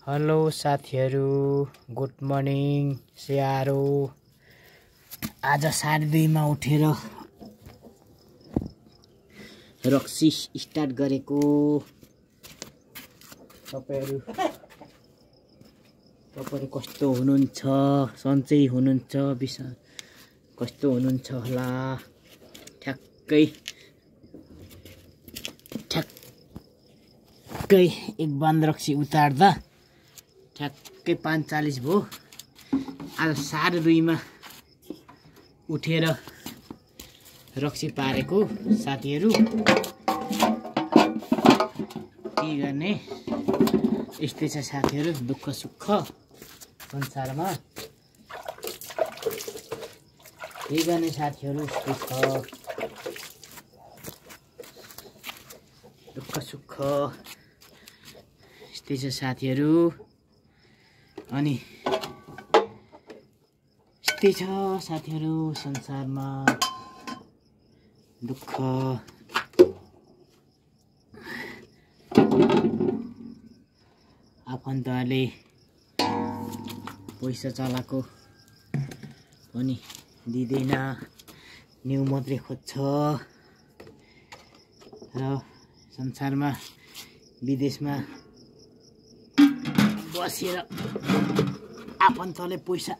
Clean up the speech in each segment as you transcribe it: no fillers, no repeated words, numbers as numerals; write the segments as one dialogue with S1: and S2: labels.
S1: Hello साथीहरु, good morning स्याहारो। आज 2:30 मा उठेर रक्सी स्टार्ट गरेको। तपाईहरु कस्तो हुनुहुन्छ? सन्चै हुनुहुन्छ? कस्तो हुनुहुन्छ होला? ठ्याक्कै एक बान्द रक्सी उतार्दा ठ्याक्कै 5:40 भयो। आज 2:30 मा उठेर रक्सी पारेको साथीहरु। के गर्ने, यस्तै छ साथीहरु, दुःख सुख संसारमा। के गर्ने साथीहरु, यस्तै छ दुःख सुख, यस्तै छ साथीहरु। अनि यस्तै छ साथीहरु संसारमा, दुःख। आफन्तहरूले पैसा चलाको पनि दिँदैन, न्यु मात्रै खोज्छ र संसारमा विदेशमा बसेर आफन्तले पैसा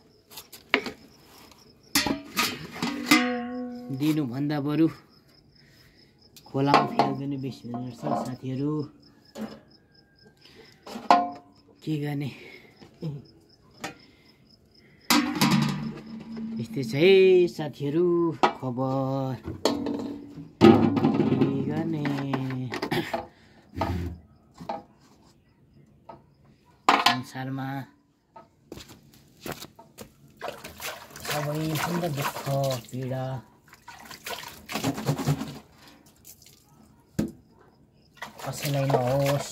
S1: दिनु भन्दा बरु खोलामा फ्याल्दिनु बेसी हुने रहेछ साथीहरु। के गर्ने, यस्तै छ है साथीहरु खबर। के गर्ने, संसारमा सबैभन्दा दुःख पीडा कसैलाई नहोस्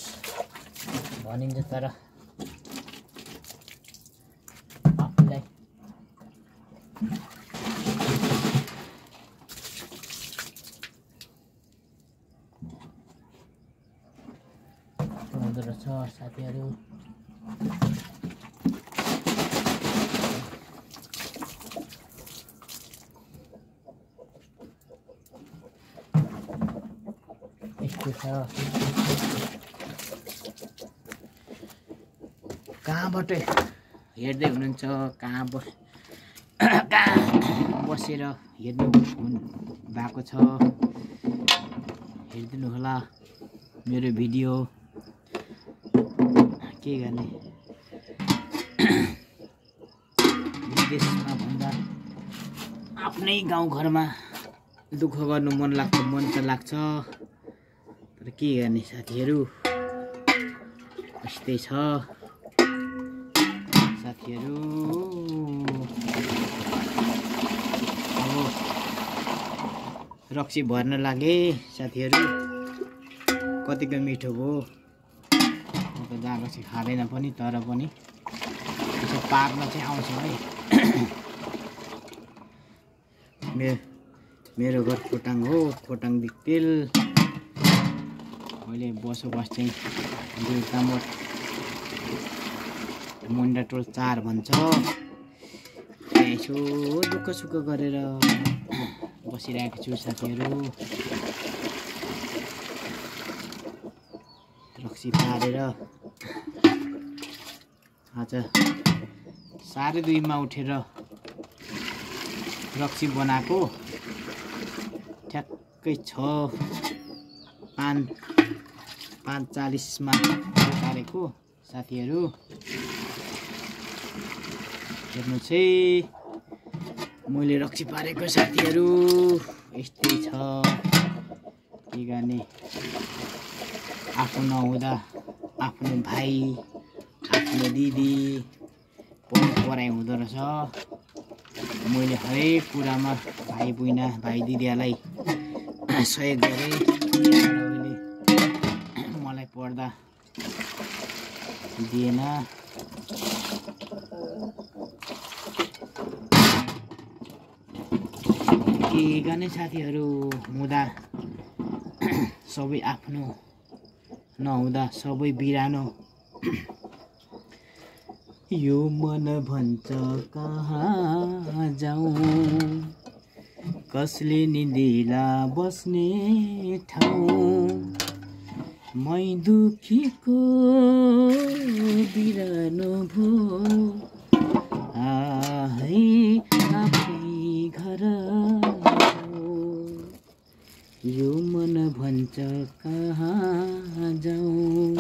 S1: भनिन्छ, तर आफूलाई हुँदो रहेछ साथीहरु। कहाँबाट हेर्दै हुनुहुन्छ, कहाँ बसेर हेर्नु भएको छ, हेरिदिनु होला मेरो भिडियो। के गर्ने, विदेशमा भन्दा आफ्नै गाउँघरमा दुःख गर्नु मन लाग्छ, मन त लाग्छ, तर के गर्ने साथीहरु, यस्तै छ साथीहरु। अब रक्सी भर्न लागे साथीहरु, कतिको मिठो भयो। म त जहाँ रक्सी खाँदैन पनि, तर पनि यसो पार्न चाहिँ आउँछ है। मेरो घर खोटाङ हो, खोटाङ दिक्तेल। अहिले बसोबास चाहिँ दुर्गामठ मुन्डा टोल 4 भन्छ। यसो दुःख सुख गरेर बसिरहेको छु साथीहरु। रक्सी पारेर आज 2:30 मा उठेर रक्सी बनाएको। ठ्याक्कै 5:40 मा पारेको साथीहरु। हेर्नुहोस् है मैले रक्सी पारेको साथीहरु, यस्तै छ। के गर्ने, आफू नहुँदा आफ्नो भाइ, आफ्नो दिदी पढाइ हुँदो रहेछ। मैले हरेक कुरामा भाइ बहिनी, भाइ दिदीहरूलाई सहयोग गरेँ, तर उहिले मलाई पढ्दा दिएन। के गर्ने साथीहरु, हुँदा सबै आफ्नो, नहुँदा सबै बिरानो। यो मन भन्छ कहाँ जाऊँ, कसले नि दिला बस्ने ठाउँ, मै दुखीको बिरानो भो है आफै घर जाऊ, यो मन भन्छ कहाँ जाऊँ,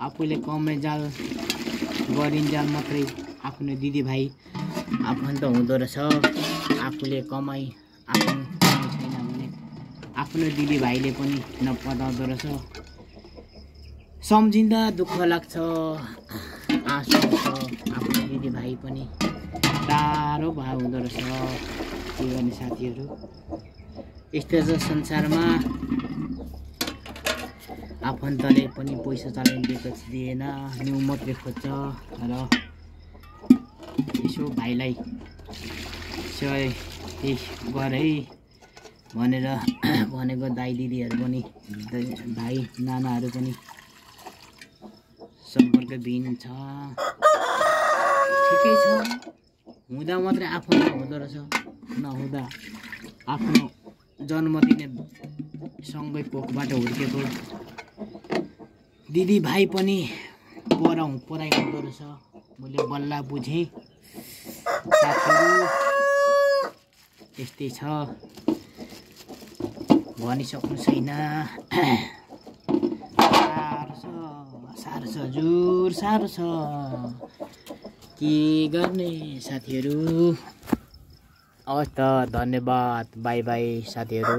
S1: आफूले कमाइ जाल गरिन्जाल मात्रै आफ्नो दिदीभाइ आफन्त हुँदो रहेछ। आफूले कमाइ आफ्नो छैन भने आफ्नो दिदीभाइले पनि नपताउँदो रहेछ। सम्झिँदा दुःख लाग्छ, आँसु आउँछ, आफ्नो दिदीभाइ पनि टाढो भयो हुँदो रहेछ। के गर्ने साथीहरू, यस्तो छ संसारमा। आफन्तले पनि पैसा चलाइदिएपछि दिएन, न्यु मात्रै खोज्छ र यसो भाइलाई त्यही गर है भनेर भनेको दाइ दिदीहरू पनि भाइ नानाहरू पनि सम्पर्कविहीन छ। ठिकै छ, हुँदा मात्रै आफन्त हुँदो रहेछ, नहुँदा आफ्नो जन्मदिने सँगै कोखबाट हुर्केको दिदीभाइ पनि पराइ हुँदो रहेछ। मैले बल्ल बुझेँ साथीहरू, यस्तै छ, भनिसक्नु छैन। साह्रो छ, हजुर साह्रो छ, के गर्ने साथीहरू। हवस् त, धन्यवाद, बाई बाई साथीहरू।